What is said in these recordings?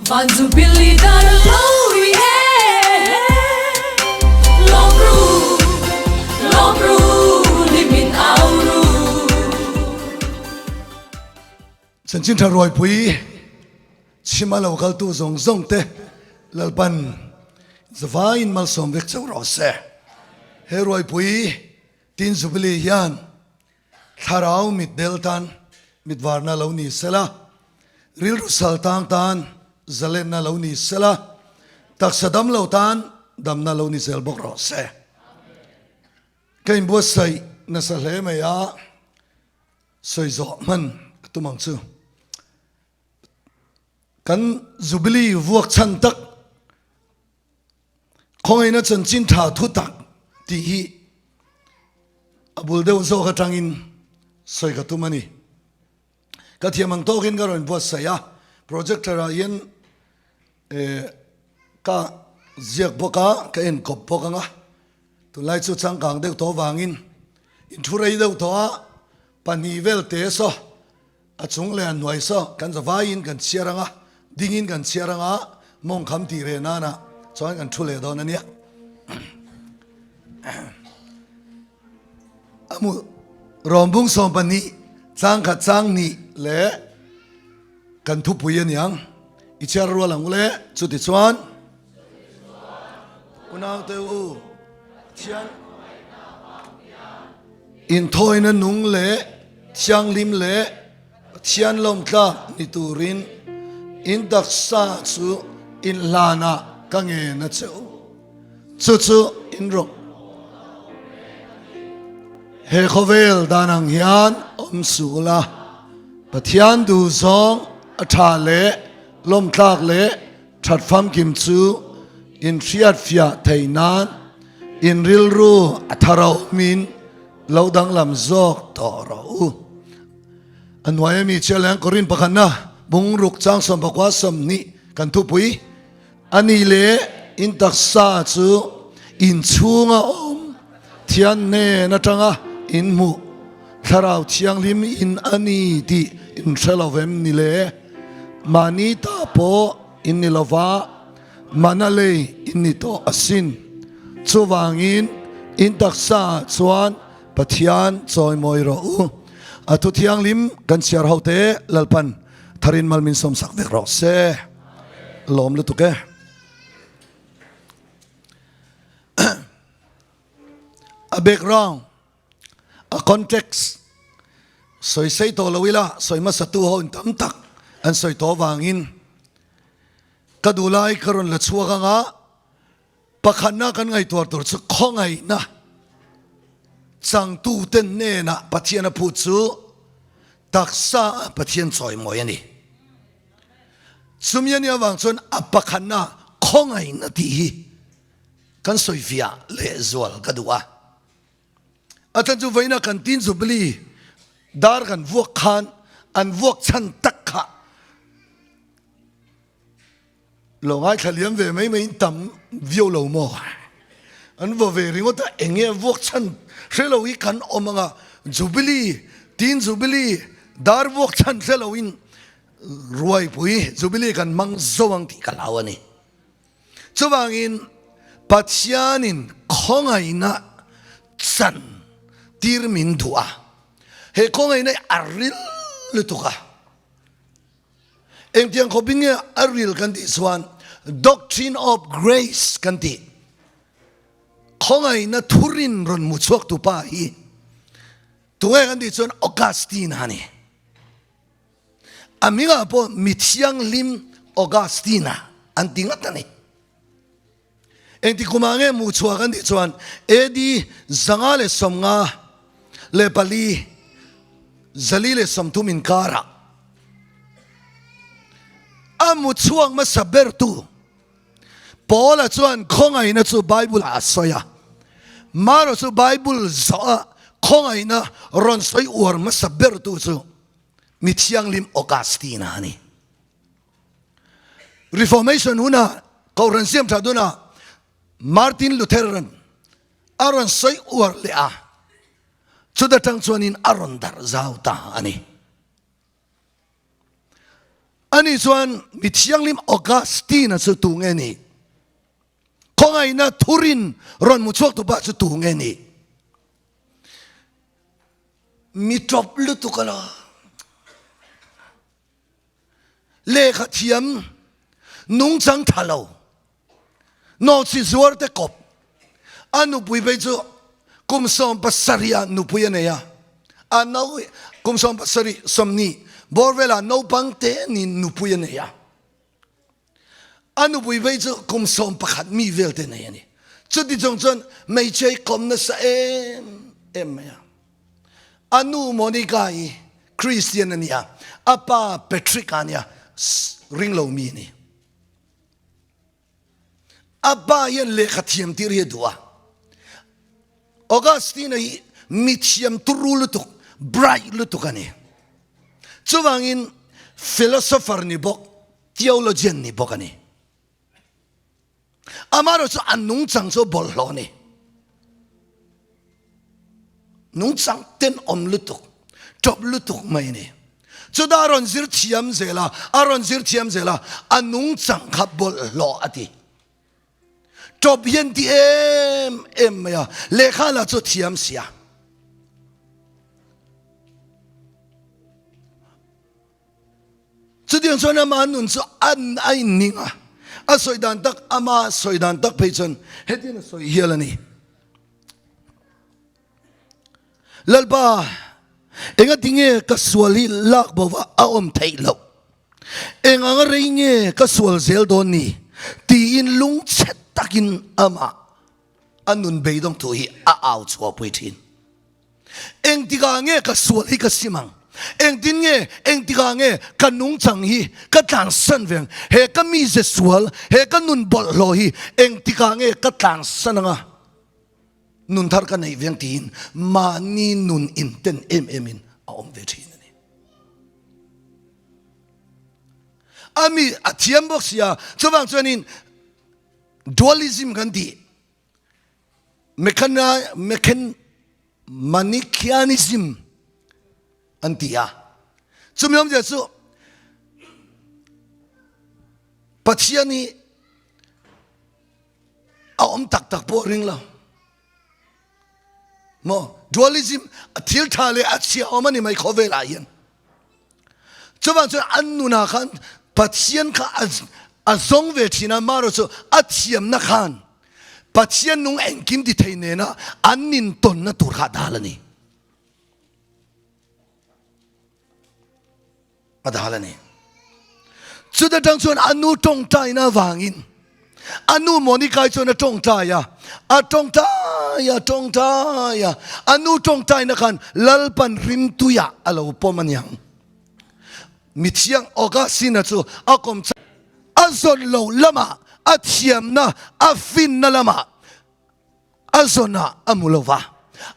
Van Jubilee dar lo i e Lawm ru, lawm ru, hlimin au ru. Chanchin tha ruaipui chhima lo kaltu zawng zawng te Lalpan zavaiin malsawm vek chauh rawh se. He ruaipui Tin Jubilee hian Thlarau mit del tan mit varna lo ni sela, rilru sal tang tan zalenna lo ni sela, taksa dam lo tan damna lo ni zel bawk rawh se. Ka inbuatsaih nasa hle mai a, sawi zawh hman ka tum ang chu. Kan Jubilee vuak chhan tak Khawngaihna chanchin tha thu tak tih hi a bul deuh zawk atangin sawi ka tum a ni. Ka thiam ang tawkin ka rawn buatsaih a, projector ah hian ka ziak bawk a, ka en kawp bawk ang a, tunlai chu changkang deuh tawh vangin inthu rei deuh tawh a, pahnih vel te saw A chung leh a hnuai saw kan zavaiin kan chhiar ang a, dingin kan chhiar ang a, mawng kham tih reh nana chuan kan thu leh dawn a nia. A mu rawmbung 12 changkhat chang hnih leh kan thupui a niang. I chhiar rual ang u le, chuti chuan unaute u Pathian Inthawina nung leh thianghlim leh Pathian lawmtlak ni turin in taksa chu inhlanah ka ngen a che u. Chu chu in rawh. He khawvel dan ang hian awm suh ula, Pathian duhzawng a tha leh lawmtlak leh That famkim chu in hriatfiah theih nan in rilru a thar awmin lo danglam zawk tawh rawh u. A hnuai ami chiah leh Korin pakhatna bungruk chang 19 20 kan thupui a ni leh in taksa chu in chhunga awm thian hnen atanga in hmuh thlarau thianghlim in a ni tih in hre lo vem ni le? Mahni ta pawh in ni lova, mana lei in ni tawh asin. Chuvangin in taksa ah chuan Pathian chawimawi rawh u. A thu thianghlim kan chhiar ho te Lalpan tharin mal min sawmsak vek rawh se. Lawm lutuk e. A background. A context sawi sei tawh lo ila, sawi hmasa tu ho in tam tak an sawi tawh avangin ka duh lai ka rawn la chhuak ang a, pakhatna kan ngaihtuah tur chu khawngaihna changtute hnenah Pathian a phut chu taksa a Pathian chawimawi a ni. Chumi a nih avang chuan a pakhatna khawngaihna tih hi kan sawifiah lehzual ka duh a. A chan chu vawiina kan tin Jubilee dar kan vuak khan an vuak chhan tak kha lo ngaithla liam ve mai mai in tam viau lo maw? An va ve ringawt a, eng nge vuak chhan hre lo hi kan awm ang a, Jubilee, tin Jubilee dar vuak chhan hre lo in ruaipui Jubilee kan hmang zo ang tih ka hlau a ni. Chuvangin Pathianin khawngaihna chan tir min duh a, he khawngaihna hi a ril lutuk a. Engtiang khawpin nge a ril kan tih chuan Doctrine of Grace kan tih, khawngaihna thurin rawn hmu chhuaktu pa hi tunge kan tih chuan Augustine a ni. A hmingah pawh mi thianghlim Augustine-a an ti ngat a ni. Engti kumah nge hmuh chhuah kan tih chuan AD 554, 430 inkarah a hmu chhuak hmasa bertu Paula chuan khawngaihna chu Bible-ah a sawi a. Mara chu Bible zawha khawngaihna rawn sawi uar hmasa bertu chu Mi thianghlim Augustine-a a ni. Reformation huna Kohhran siam that huna Martin Lutheran a rawn sawi uar leh a, chuta tang chuanin a rawn darh zau ta a ni. Ani chuan mi thianghlim Augustine-a chu tu nge ni? Khawngaihna thurin rawn mu chhuak tupa chu tu nge ni? Mi tawp lutuk a la. Lehkha thiam nungchang tha lo, nawhchi zuar te kawp, a nupui phei chu kum 70 ah nupui a nei a, a no kum 70 sawmhnih bawr velah naupang te niin nupui a nei a. A nupui phei chu kum 11 mi vel te nei a ni. Chuti chung chuan hmeichhia hi kawm nasa em em mai a. A nu Monica hi Christian a ni a, a pa Patrick a nia, ring lo mi a ni. A pa hian lehkha thiam tir hi a duh a. Augustine hi mi thiam turu lutuk, bright lutuk a ni. Chuvangin philosopher ni bawk, theologian ni bawk a ni. Amaherawhchu a nungchang chu bawlhhlawh a ni. Nungchang tenawm lutuk, ṭawp lutuk mai a ni. Chutah a rawn zir thiam zel a, a rawn zir thiam zel a, a nungchang kha bawlhhlawh a ti. Ṭawp hian ti em em mai a, lehkha lah chu a thiam sia. Chutiang chuan ama nun chu an a inning a, a sawi dan tak ama sawi dan tak phei chuan hetiang a sawi hial a ni. Lalpa, enga tinge ka sual hi lak bo va a awm theih loh? Eng anga rei nge ka sual zel dawn ni? tiin lungchhe takin amah a nun beidawng thu hi a au chhuahpui thin. Engtikah nge ka sual hi ka sim ang? Engtin nge, engtikah nge ka nungchang hi ka tlansan ve ang? He ka mize sual, he ka nun bawlhhlawh hi engtikah nge ka tlansan anga nun thar ka neih ve ang tiin mahni nun inten em emin a awm ve thin a ni. A mi a thiam bawk sia, chuvang chuanin dualism kan tih. Manichaeanism an ti a. Chumi awmzia chu Pathian hi a awm tak tak pawh ring lo. Maw? Dualism thil tha leh a chhia awm a ni mai khawvel ah hian. Chuvang chuan an nunah khan Pathian kha a zawng ve thin a, marawh chu a thiamna khan Pathian nung engkim ti thei nena an intawnna tur kha a dal a ni. A dal a ni. Chuta tang chuan a nu tawngtaina avangin a nu Monica chuan a tawngtai a, a tawngtai a, tawngtai a, a nu tawngtaina khan Lalpan rimtuiah a lo pawm a niang. Mithiang Augustine-a chu a kawm chak a zawn lo lamah a thiamna, a finna lamah a zawnah a hmu lo va,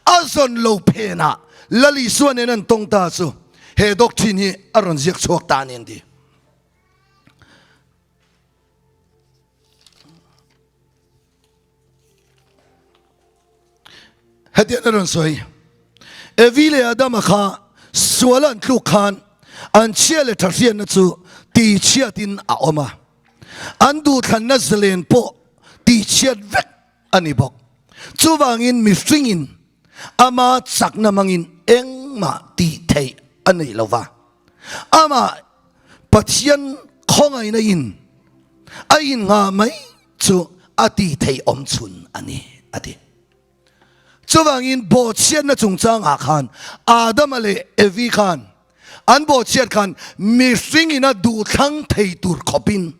a zawn lo phenah Lal Isua nen an tawng ta chu he doctrine hi a rawn ziak chhuak ta a ni an ti. Hetiang a rawn sawi, Evi leh Adama kha sual an tluk khan an chhia leh tha hriatna chu tihchhiatin a awm a, an duhthlanna zalen pawh tihchhiat vek a ni bawk. Chuvangin mihringin ama chakna hmangin engmah tih theih a nei lo va, amah Pathian khawngaihna in a innghah mai chu a tih theih awm chhun a ni, a ti. Chuvangin bawhchhiatna chungchangah khan Adama leh Evi khan an bawhchhiat khan mihringin a duhthlang thei tur khawpin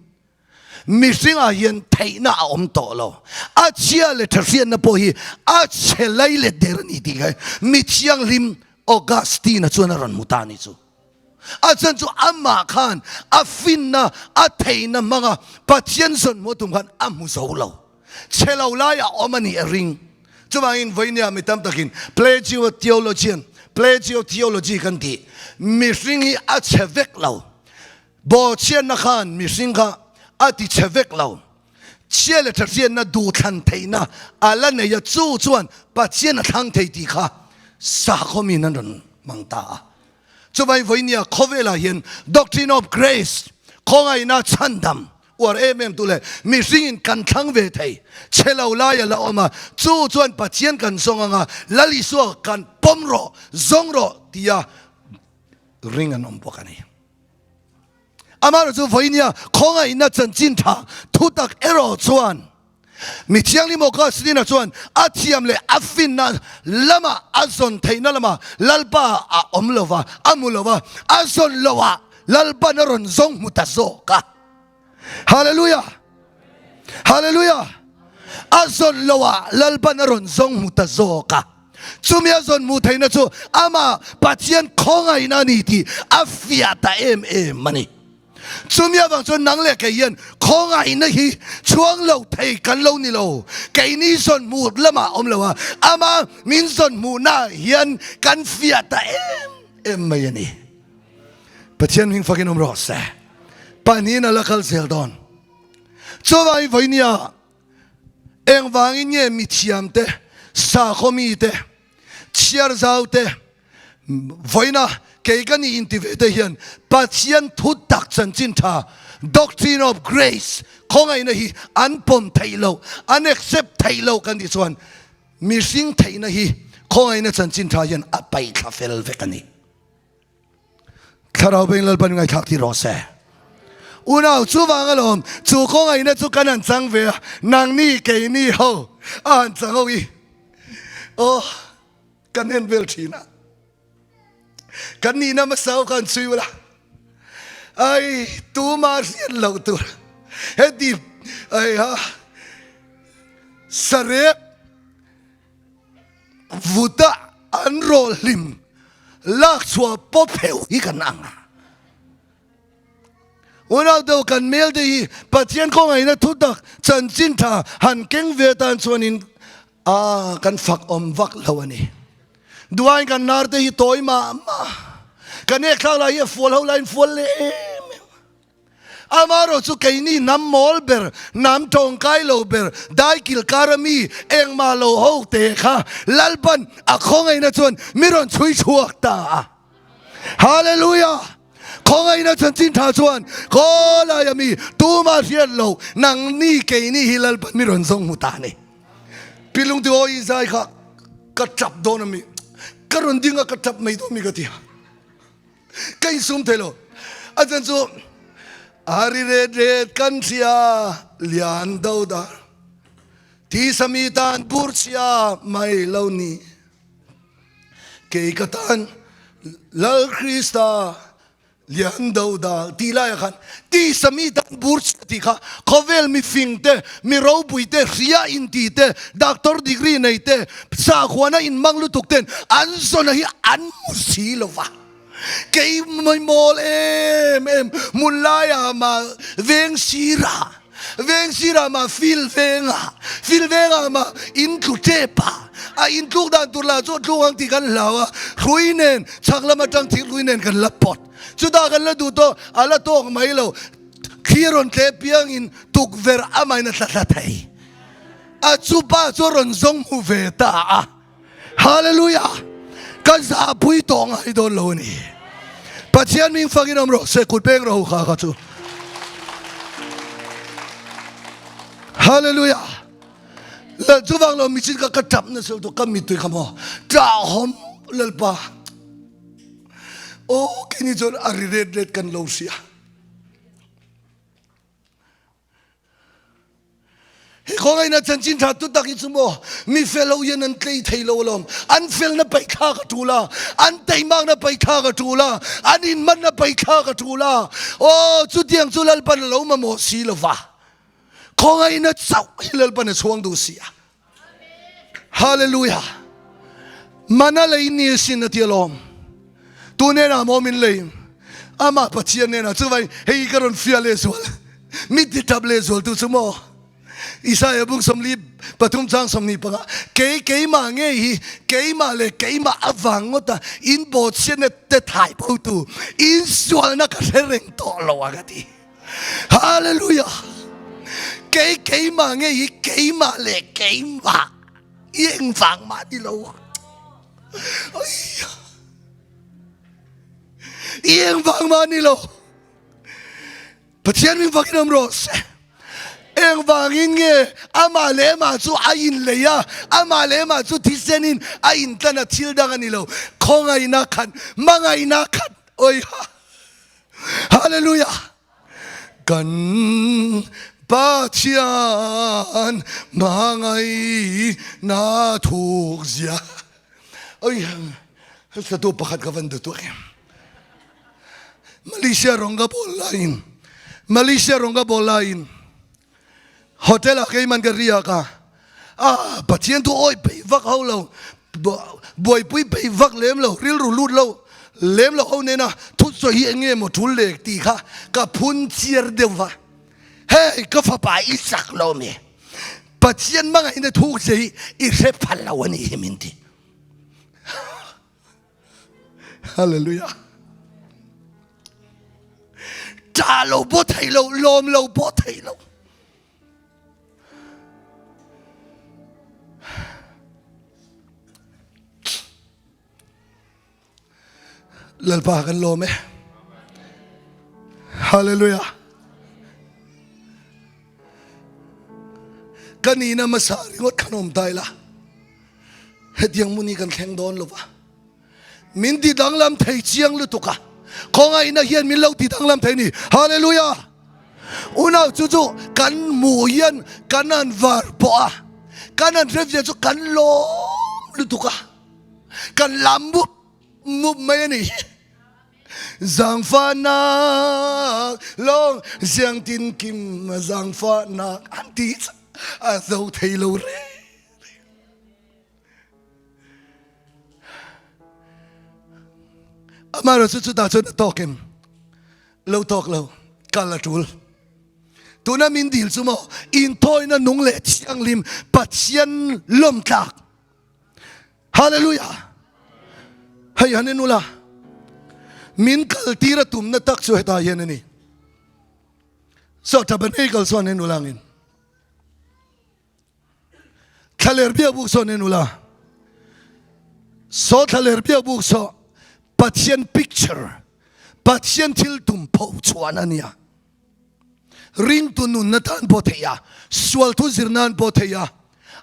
mihringah hian theihna a awm tawh lo. A chhia leh tha hriatna pawh hi a chhe lai let der a ni tih kha mi thianghlim Augustine-a chuan a rawn hmu ta a ni chu. A chhan chu amah khan a finna, a theihna hmanga Pathian zawn hmuh tum khan a hmu zo lo. Chhe lo lai a awm a nih a ring. Chuvangin vawinia mi tam takin Plagio theologian, Plagio theology kan tih, mihring hi a chhe vek lo. Bawhchhiatna khan mihring kha a ti chhe vek lo. Chhia leh thahriatna duhthlan theihna a la nei a, chu chuan Pathian a thlang thei tih kha sakhawmin an rawn hmang ta a. Chuvai vawinia khawvelah hian Doctrine of Grace, Khawngaihna chhandam uar em em tu leh mihringin kan thlang ve thei che lo lai a la awm a, chu chuan Pathian kan zawng anga Lal Isua kan pawm rawh, zawng rawh tia ring an awm bawk a ni. Amaherawhchu chu vawinia khawngaihna chanchin tha thutak erawh chuan Mi Thianghlim Augustine-a chuan a thiam leh a finna lama a zawn theihna lama Lalpa a awm lo va, a hmu lo va, a zawn lo ah Lalpan a rawn zawng hmu ta zawk a. Hallelujah! Hallelujah! A zawn lo ah Lalpan a rawn zawng hmu ta zawk a. Chumi a zawn hmuh theihna chu amah Pathian khawngaihna a ni tih a fiah ta em em a ni. Chumi avang chuan nang leh kei hian khawngaihna hi chhuang lo thei kan lo ni lo. Keini zawn hmuh lamah awm lo a, ama min zawn hmuhnaah hian kan fiah ta em em mai a ni. Pathian hming fakin awm rawh se. Pahnihin a la kal zel dawn. Chuvangin vawinia engvangin nge mithiamte, sakhaw mite, chhiar zaute, Vawiina kei ka nih inti ve te hian Pathian thu tak chanchin tha, doctrine of grace, khawngaihna hi an pawm theih loh, an accept theih loh kan tih chuan mihring theihna hi khawngaihna chanchin tha hian a paihthla fel vek a ni. Thlarau beng Lalpan ngaithlak ti rawh se. Unau chuvang alawm chu khawngaihna chu kan han chang ve a, nangni keini ho a han chang ho i aw. Kan en vel thin a, kan nihna hmasa ho khan chhui ula, ai tuma hriat loh tur heti ai ha sarep vuta an rawl hlim lak chhuah pawp heu hi kan ang a. Unau deuh kan hmel te hi Pathian khawngaihna thutak chanchin tha han keng ve tan chuanin a kan fak awm vak lo a ni. Duain kan nar te hi tawi mah mah, kan ek thlak lai hi a fual ho laiin fual leh em em. Amaherawh chu keini hnam mawl ber, hnam tawngkai lo ber, daikil kara mi engmah lo ho te kha Lalpan a khawngaihna chuan mi rawn chhui chhuak ta a. Hallelujah! Khawngaihna chanchin tha chuan khawlaia mi tumah hriat lo nangni keini hi Lalpan mi rawn zawng hmu ta a ni. Pi Lungti aw i zai kha ka tap dawn a mi, ka rawn ding a ka tap mai dawn mi ka ti a, ka insum thei lo. A chan chu a ri ret ret kan hria lian do dar, tisa mi tan bur chhia mai lo ni, kei ka tan Lal Krista Lian do dal tih laiah khan tisa mi tan bur chhia tih kha khawvel mifing te, mi ropui te, hria inti te, doctor degree nei te, sakhuana inmang lutuk ten an zawna hi an hmu si lo va. Kei mai mawl em em hmun laiah mah veng sirah, veng sirah mah fil vengah, fil vengah mah in tlu tep a, a in tluk dan tur lah chu a tluk ang tih kan hlau a, hrui nen chhak lam atang thing hrui nen kan la pawt, chutah kan la duh tawh a la tawk mai lo, thli rawn tleh piangin tukverh amahin a tla thla thei a, chupa chu a rawn zawng hmu ve ta a. Hallelujah! Ka zahpui tawh ngai dawn lo a ni. Pathian ming fakin awm rawh se, kut peng rawh u kha kha chu. Hallelujah! Lal chuvang lo michin ka ka tap na sel to ka mittui kha maw ṭahawm Lalpa. Aw keini chuan a ri ret ret kan lo hria. Hi khawngaihna chanchin tha tu tak hi chu maw mi fel ho hian an tlei thei lo alawm. An felna paih thlak a tul a, an teimakna paih thlak a tul a, an inmanna paih thlak a tul a. Aw chutiang chu Lalpan a lo mamawh si lo va. Khawngaihna chauh hi Lalpan a chhuang duh si a. Hallelujah! Mana lei ni asin a ti alawm. Tu hnenah maw min lei? Amah Pathian hnenah chuvai hei ka rawn fiah leh zual. Mi ti tap leh zual tu chu maw? Isaiah bung 43 chang 25 kei keimah ngei hi keimah leh keimah avang ngawta in bawhchhiatna te thai bo tu in sualna ka hre reng tawh lo a ka ti. Hallelujah! Kei keimah nge hi keimah leh keimah i engvang mah ni lo. I engvang mah ni lo. Pathian min vakin awm rawh se. Engvangin nge amah leh amah chu a inlei a, amah leh amah chu thisenin a intlan a, thil dang a ni lo. Khawngaihna khat, hmangaihna khat, awiha. Hallelujah! Kan Pathian hmangaihna thuk zia. Awiha, hla pakhat ka van duh tuah em. Malaysia rawng ka bawl laiin Malaysia rawng ka bawl laiin hotel ah keiman ka riak a, ah Pathian thu awi peih vak ho lo, buaipui peih vak lem lo, rilru lut lo lem lo ho nena thusawi hi eng nge maw tul leh tih kha ka phun chiar deuh va, hei ka fapa i chak lo mi, Pathian hmangaihna thuk che hi i hre phal lo a nih hi min ti. Hallelujah. Ṭah lo pawh thei lo, lawm lo pawh thei lo. Lalpa kan lawm e. Hallelujah. Ka nihna hmasa ringawt khan awm ta ila. Hetiang hmun hi kan thleng dawn lo va. Min ti danglam thei chiang lutuk a. Khawngaihna hian min lo ti danglam thei ni. Hallelujah! Unau chu chu kan hmuh hian kan han var pawh a, kan han hre zia chu kan lawm lutuk a. Kan lam mup mup mai a ni. Zangfahnak lawng ziangtin kim zangfahnak an ti a zo thei lo reng. Amaherawh chu chutah chuan a tawk em? Lo tawk lo, kal a tul. Tuna min dil chu maw inthawina nung leh thianghlim Pathian lawmtlak. Hallelujah! Hei han en ula, min kal tir a tumna tak chu hetah hian a ni. So tabernacle chuan en ula angin. Thlaler biak buk saw nen ula. Saw thlaler biak buk saw Pathian picture, Pathian thil tum pho chhuan a nia. Ringtu nunna tan pawh theih a, sual thu zir nan pawh theih a,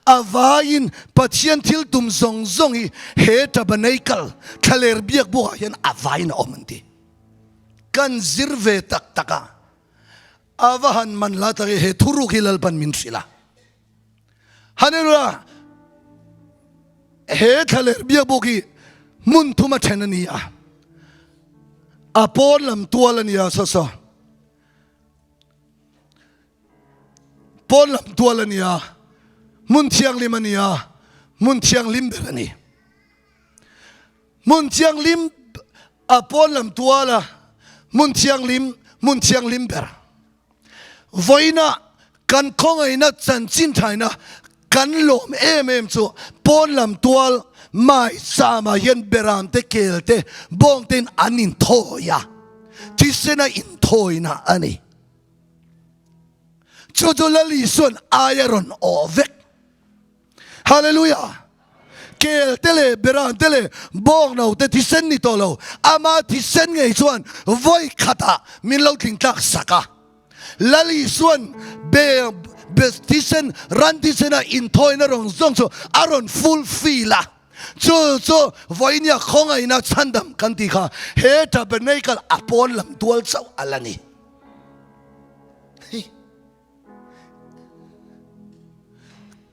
a vaiin Pathian thil tum zawng zawng hi he tabernacle thlaler biak bukah hian a vaiin a awm an ti. Kan zir ve tak tak a. A va han man la tak e, he thuruk hi Lalpan min hrilh a. Hallelujah! He thlaler biakbuk hi hmun thum a then a ni a. A pawn lam tual a ni a, saw saw. Pawn lam tual a ni a, hmun thianghlim a ni a, hmun thianghlim ber a ni. Hmun thianghlim a pawn lam tual a, hmun thianghlim, hmun thianghlim ber. Vawiina kan khawngaihna chanchin thaina kan lawm em em chu pawn lam tual mai chamah hian beram te kel te bawng tein an inthawi a, thisena inthawina a ni. Chu chu Lal Isua'n ai a rawn awh vek. Hallelujah! Kel te leh beran te leh bawng no te thisen ni tawh lo, ama thisen ngei chuan vawi khatah min lo tling tlak sak a. Lal Isua'n be be thisen, ran thisena inthawina rawng zawng chu a rawn fulfill a. Chu chu vawinia khawngaihna chhandam kan tih kha he tabernacle a pawn lam tual chauh a la ni.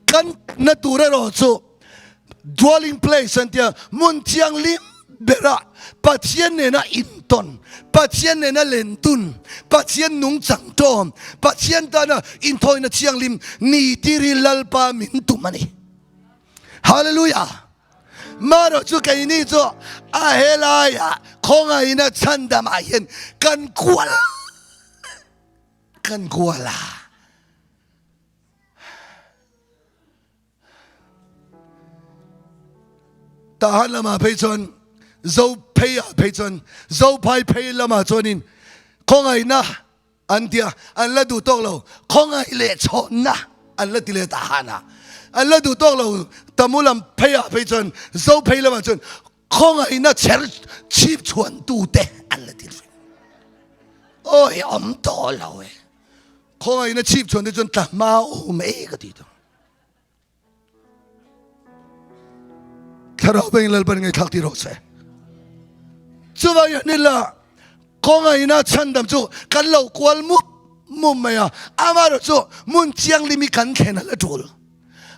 Kan na tur erawh chu dwelling place an tia hmun thianghlim berah Pathian nena intawn, Pathian nena lendun, Pathian nungchang tawm, Pathian tana inthawina thianghlim ni tir hi Lalpa min tum a ni. Hallelujah! Marawh chu keini chu a helaiah khawngaihna chhandamah hian kan kual Kan kual a. Tahan lamah phei chuan Zo phei ah phei chuan Zophai phei lamah chuanin khawngaihna an tia an la duh tawk lo khawngaih leh chhawnna an la ti leh Tahan ah an la duh tawk lo Tamu lam phei ah phei chuan Zo phei lamah chuan khawngaihna chher chhip chhuan tute an la ti thin. Awi awm tawh lo e. Khawngaihna chhip chhuan te chuan tla hma awm e ka ti tawh. Thlarau beng Lalpan ngaihthlak ti rawh se. Chuvang hian ila khawngaihna chhandam chu kan lo kual mup mup mai a, amaherawh chu hmun thianghlim hi kan thlen a la tul.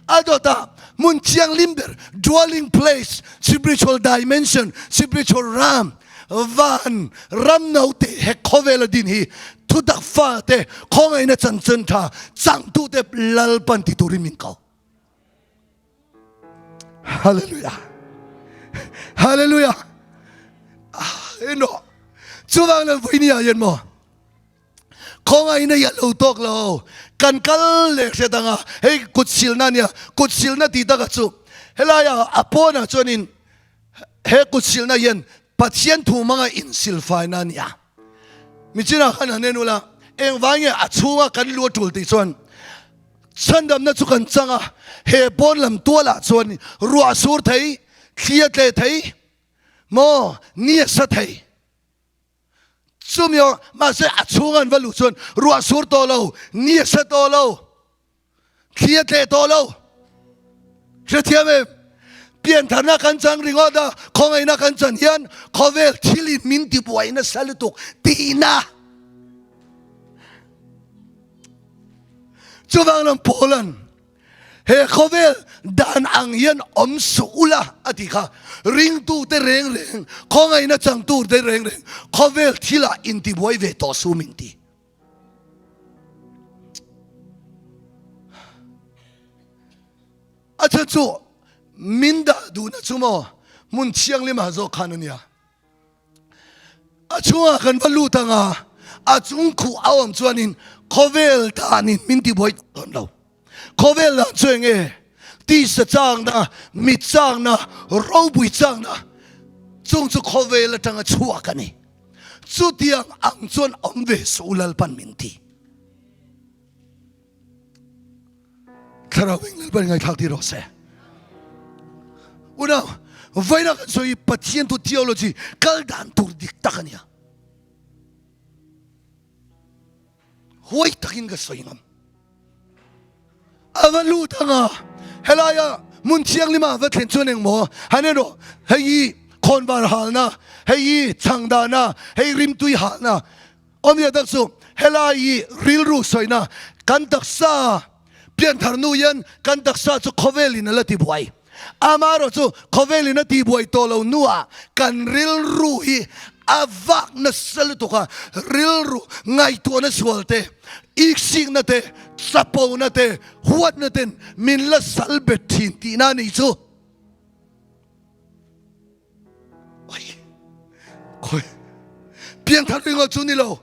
A dawtah hmun thianghlim ber dwelling place, spiritual dimension, spiritual realm, van ram naute he khawvela din hi thutak fate khawngaihna chanchin tha changtute Lalpan ti turin min ko. Hallelujah. Hallelujah. Ah, eno. Chuvang lan vui ni ah yen mo. Khawngaihna hi a lo tawk lo. Kan kal leh hriat anga hei kut silna ania. Kut silna tih takah chu helaia a pawnah chuanin he kut silna hian Pathian thu hmanga insilfaina a ni a. Michinah khan han en ula, engvai nge a chhunga kan lu a tul tih chuan chhandamna chu kan chang a, he pawn lam tualah chuan ruah sur thei, thli a tle thei maw, ni a sa thei. Chumi aw, mahse a chhunga an va luh chuan ruah sur tawh lo, ni a sa tawh lo, thli a tleh tawh lo. Hrethiam em? Piantharna kan chang ringawt a, khawngaihna kan chan hian khawvel thilin min tibuai nasa lutuk tihna. Chuvang lam Paula'n He khawvel dan ang hian awm suh ula a ti kha. Ringtute reng reng, khawngaihna changtute reng reng khawvel thilah intibuai ve tawh suh min ti. A chhan chu min dah duhna chu maw hmun thianghlimah zawk khan a nia. A chungah kan va lut ang a, a chung khuh a awm chuanin khawvel danin min tibuai dawn lo. Khawvel dan chu eng nge? Tisa chakna, mit chakna, ropui chakna chung chu khawvel atanga chhuak a ni. Chutiang ang chuan awm ve suh u Lalpan min ti. Thlarau eng Lalpan ngaithlak ti rawh se. Unau, vawiin kan sawi hi Pathian thu theology kal dan tur dik tak a nia. Huai takin ka sawi ngam. A va lut anga helaia hmun thianghlima va thlen chuan engmaw han en rawh, hei hi khawnvar halna, hei hi chhang dahna, hei rimtui halna, Awmzia tak chu helai hi rilru sawina kan taksa pianthar nu hian kan taksa chu khawvelin a la tibuai. Amaherawh chu khawvelin a tibuai tawh lo hnuah kan rilru hi a vak nasa lutuk a, rilru ngaihtuahna sual te, iksikna te, chapona te, huatna ten min la sal bet thin tihna a nih chu. Piangthar ringawt chu ni lo,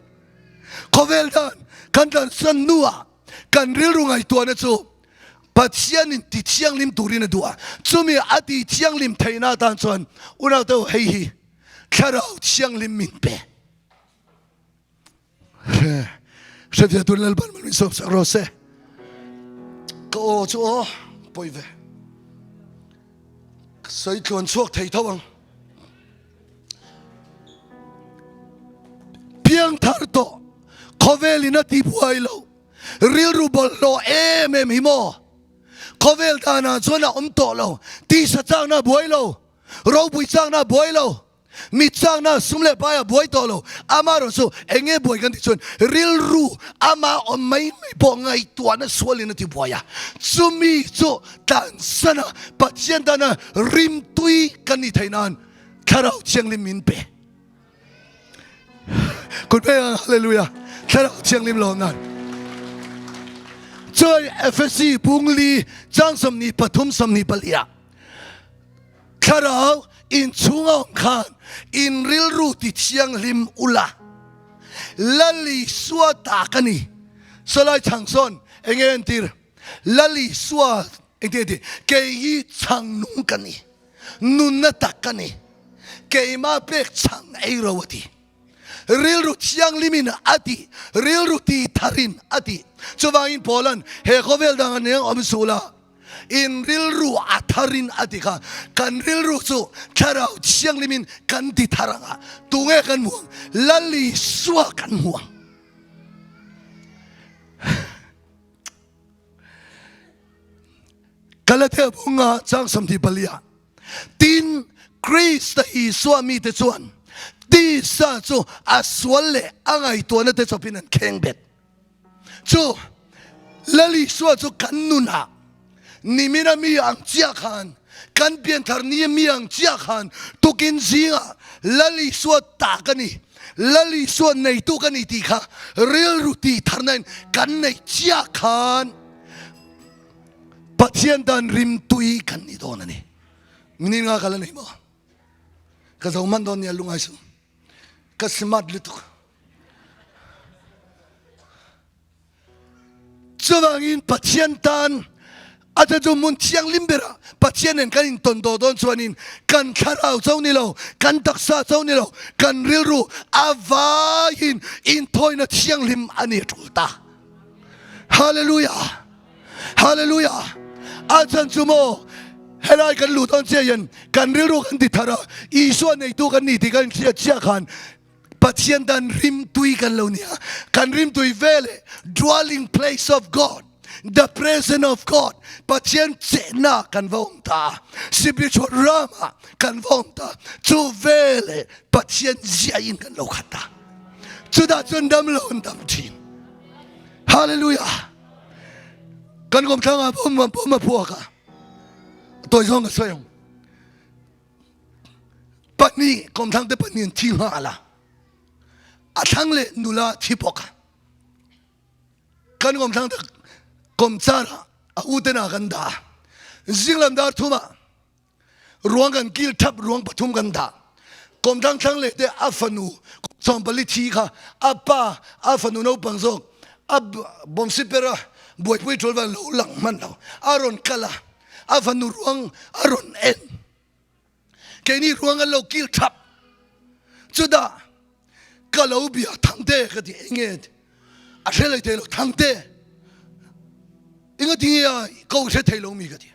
khawvel dan kan tlansan hnuah kan rilru ngaihtuahna chu Pathianin ti thianghlim turin a duh a, chumi a ti thianghlim theihna atan chuan unaute ho hei hi Thlarau Thianghlim min pe. Hre ve tun Lalpan min sawm sak rawh se. Ka aw chu aw pawi ve. Ka sawi tluan chhuak thei tho ang. Piang thar tawh khawvel in a ti buai lo rilru bawlhhlawh em em hi maw khawvel danah chuan a awm tawh lo tisa chakna buai lo ropui chakna buai lo Mi chakna sum leh pai a buai tawh lo, amaherawh chu eng nge buai kan tih chuan rilru ama awm mai mai pawh ngaihtuahna sualin a ti buai a, chumi chu tlansana Pathian tana rimtui kan nih theih nan Thlarau Thianghlim min pe. Kut pek ang Hallelujah Thlarau Thianghlim lawm nan. Chuan Efesi bungli chang 23 24 ah Thlarau inchhunga awm khan in rilru ti thianghlim ula, Lal Isua ta ka ni. Sawlai chhang sawn eng nge entir? Lal Isua engtin nge ti? Kei hi chhang nung ka ni, nunna tak ka ni, keimah pek chhang ei ro a ti. Rilru thianghlimin a ti, rilru ti tharin a ti. Chuvangin Paula'n he khawvel dang a neng awm suh la, In rilru a tharin a ti kha, kan rilru chu Thlarau Thianghlimin kan ti thar ang a, tunge kan hmu ang? Lal Isua kan hmu ang. Galatia bunga chang 24 ah tin Krista Isua mite chuan tisa chu a sual leh a ngaihtuahna te chawpin an kheng bet. Chu Lal Isua chu kan nunah nimina mi ang chiah khan, kan pianthar ni mi ang chiah khan tukin zingah Lal Isua ta ka ni, Lal Isua neitu ka ni tih kha rilru tih tharnain kan neih chiah khan Pathian dan rimtui kan ni dawn a ni. Minin nga kal a nei maw? Ka zo hman dawn nia lungai suh. Ka smart lutuk. Chuvangin Pathian tan a chu chu hmun thianghlim berah Pathian nen kan intawn tawh dawn chuanin kan thlarau cho ni lo, kan taksa cho ni lo, kan rilru a vaiin inthawina thianghlim a ni a tul ta. Hallelujah! Hallelujah! A chan chu maw helai kan luh dawn chiah hian kan rilru kan ti thar a, Isua neitu kan ni tih kan inhriat chiah khan Pathian dan rimtui kan lo nia, kan rimtui ve leh dwelling place of God, the presence of God, Pathian chehna kan va awm ta, spiritual realm ah kan va awm ta, chu ve leh Pathian ziahin kan lo khat ta. Chutah chuan dam lo an dam thin. Hallelujah! Kan kawmthlang ah pawm pawm a phuak a, tawi zawng ka sawi ang. Pahnih kawmthlang te pahnih an thi nghal a, a thlang leh nula thi bawk a. Kan kawmthlang te kawmchar ah a u ten ah kan dah a, zinglam dar thum ah ruang kan kil thap ruang pathum kan dah. Kawmthlang thlang leh te a fanu sawmpali thi kha a pa a fanu naupang zawk a bawmsiper a buaipui tul van lo lang hman lo a rawn kal a, a fanu ruang a rawn en. Keini ruang an lo kil thap. Chutah ka lo bia Thangte ka ti enge a hre lei thei lo Thangte enga tinge a ko hre thei lo mi ka ti.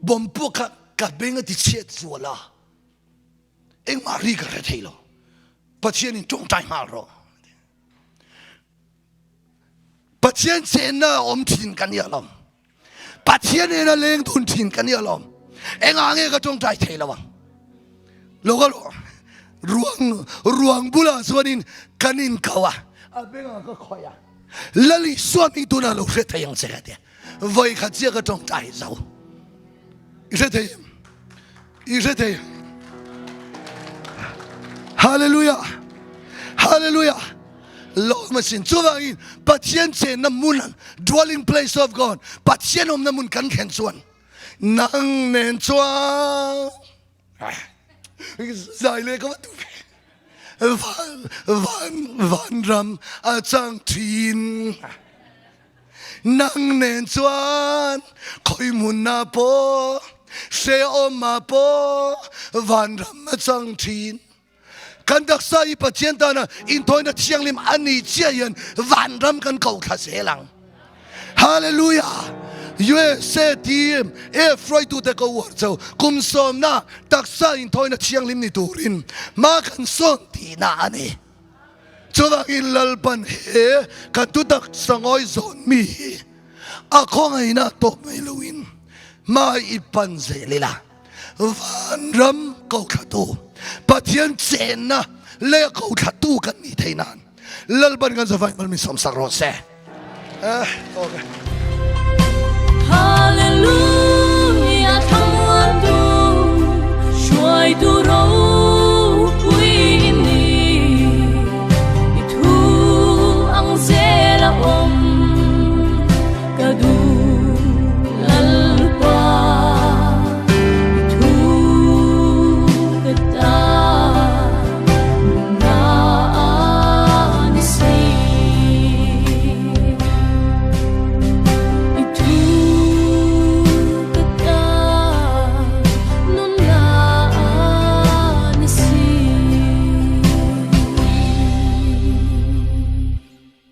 Bom pawh kha ka beng a ti chhiat zual a engmah ri ka hre thei lo. Pathian in tawngtai nghal rawh. Pathian chenna awm thin ka ni alawm. Pathian nena leng dun thin ka ni alawm. Engah nge ka tawngtai thei lo ang? Lo ka ruang ruang bulah chuanin kan inkau a, a bengah ka khawih a. Lal Isua hming tunah lo hre thei ang che ka ti. Vawi khat chiah ka tawngtai zo. I hre thei em? I hre thei em? Hallelujah! Hallelujah! Lawm asin. Chuvangin Pathian chenna hmun, dwelling place of God, Pathian awmna hmun kan thlen chuan nang nen chuan zai leh ka va duh ve. Van, van, vanram a chang thin. Nang nen chuan khawi hmunah pawh hrehawmah pawh vanram a chang thin. Kan taksa hi Pathian tana inthawina thianghlim a ni chiah hian vanram kan ko thla zel ang. Hallelujah! USA team e hruaitute ko uar cheu kum sawmna taksa inthawina thianghlim ni turin hma kan sawn tihna a ni. Chuvangin Lalpan he ka tutak sangawi zawn mi hi a khawngaihna tawp mai loin hma i pan zel ila. Vanram kothlatu, Pathian chenna leh kothlatu kan nih theih nan Lalpan kan zavai mal min sawmsak rawh se. Eh, okay. Hallelujah, thlamuantu, hruaitu ro.